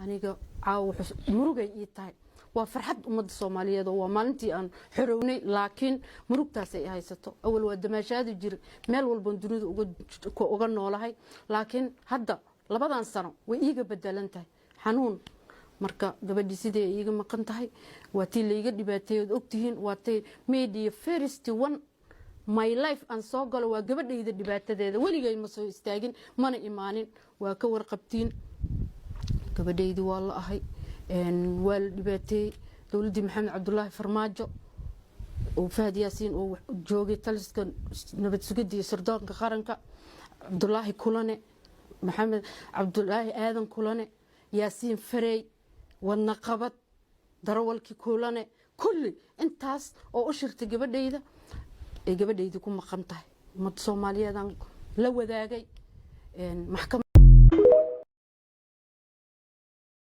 Aniga caawa murugay ii tahay. Waa farxad ummadda Soomaaliyeed oo waa maalintii aan xorownay, laakiin murugtaas ay haysato. Awal waa damaashaadi jiray, meel walban dunida uga noolahay, laakiin hadda 2dan sano way iiga bedelan tahay xanuun. Marka gabadhii sidii ay iiga maqan tahay, waa tii layga dhibaateeyey ood ogtihiin, waa tii media first one my life aan soo galo. Waa gabadhayda dhibaatadeeda weligay ma soo istaagin, mana imaanin. Waa ka warqabtiin, gabadhaydii waa la ahay, waa la dhibaateeyey. Dowladdii Maxamed Cabdulaahi Farmaajo oo Fahad Yaasiin oo joogay taliska nabad sugidda iyo sirdoonka qaranka, Cabdulaahi Kulane, Maxamed Cabdulaahi Aadan Kulane, Yaasiin Farey, Wadna Qabad, darawalkii Kulane, kulli intaas oo u shirtay gabadhayda ay gabadhaydii ku maqan tahay. Ummadda Soomaaliyeedaan la wadaagay maxkamad.